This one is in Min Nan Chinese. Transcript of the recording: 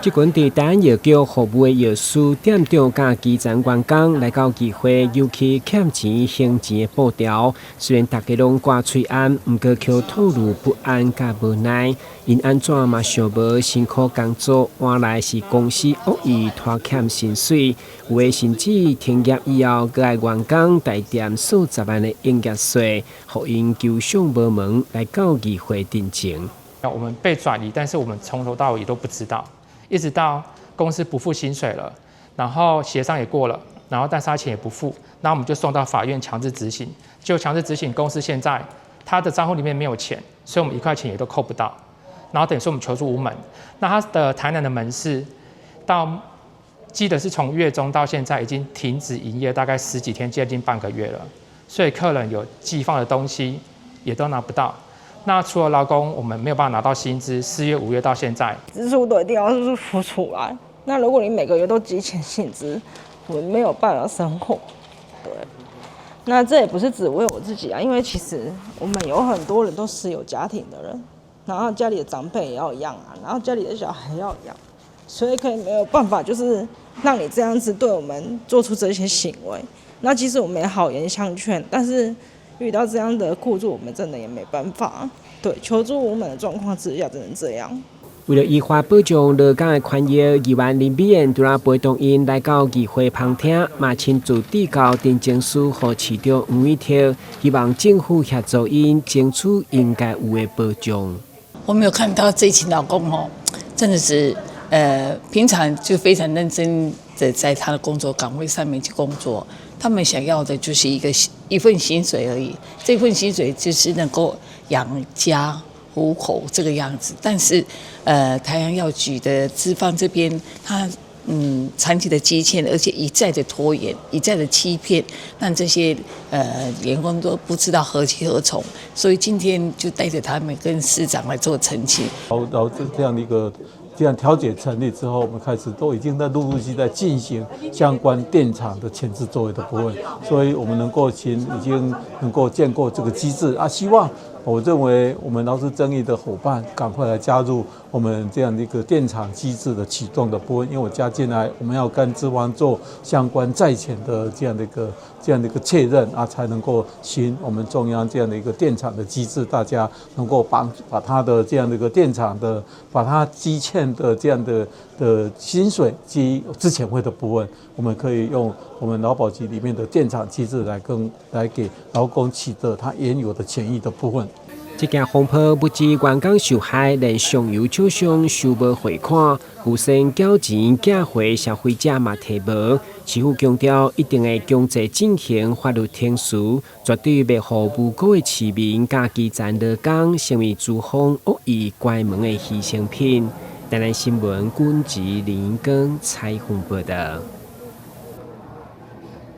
這群佇大安藥局服務的藥師、店長佮基層員工來到議會，扭起欠錢還錢的布條。雖然大家攏掛喙罨，毋過卻透露不安佮無奈。𪜶按怎嘛想無辛苦工作，換來是公司惡意拖欠薪水，有的甚至停業以後，閣愛員工代墊數十萬的營業稅，予𪜶求償無門，來到議會陳情。我們被轉移，但是我們從頭到尾都不知道。一直到公司不付薪水了，然後協商也過了，然後但是他錢也不付，那我們就送到法院強制執行。就強制執行，公司現在他的賬戶裡面沒有錢，所以我們一塊錢也都扣不到。然後等於說我們求助無門。那他的台南的門市，到記得是從月中到現在已經停止營業，大概十幾天，接近半個月了。所以客人有寄放的東西也都拿不到。那除了勞工，我們沒有辦法拿到薪資。4月、5月到現在，支出都一定要是付出來。那如果你每個月都積欠薪資，我們沒有辦法生活。對，那這也不是只為我自己啊，因為其實我們有很多人都是有家庭的人，然後家裡的長輩也要養啊，然後家裡的小孩要養，所以可以沒有辦法，就是讓你這樣子對我們做出這些行為。那其實我們也好言相勸，但是遇到這樣的雇主，我們真的也沒辦法。對，求助無門的狀況之下，只能這樣。為了依法保障勞工的權益，議員林美燕除了陪同𪜶來到議會旁聽，嘛親自遞交陳情書予市長黃偉哲，希望政府協助𪜶爭取應該有的保障。我沒有看到這群勞工哦，真的是平常就非常認真的在他的工作崗位上面去工作。他們想要的就是一份薪水而已，這份薪水就是能夠養家糊口這個樣子。但是，台陽藥局的資方這邊，他長期的積欠，而且一再的拖延，一再的欺騙，讓這些員工都不知道何去何從。所以今天就帶着他們跟市長來做陳情。然後這樣的一個。這樣調解成立之後，我們開始都已經在陸陸續續在進行相關電廠的前置作業的部分，所以我們能夠先已經能夠建構這個機制啊，希望我認為我們勞資爭議的夥伴趕快來加入我們這樣的一個電廠機制的啟動的部分，因為我加進來，我們要跟資方做相關債權的這樣的一個確認啊，才能夠行我們中央這樣的一個電廠的機制，大家能夠幫把他的這樣的一個電廠的把他積欠的這樣的薪水及資遣費的部分，我們可以用我們勞保局裡面的電廠機制來給勞工取得他原有的權益的部分。這件風波不止員工受害，連上游廠商收無匯款，預先繳錢寄回消費者嘛提無。市府強調一定會強制進行法律程序，絕對袂予無辜的市民佮基層勞工成為資方惡意關門的犧牲品。台南新聞，軍籍林根採訪報道。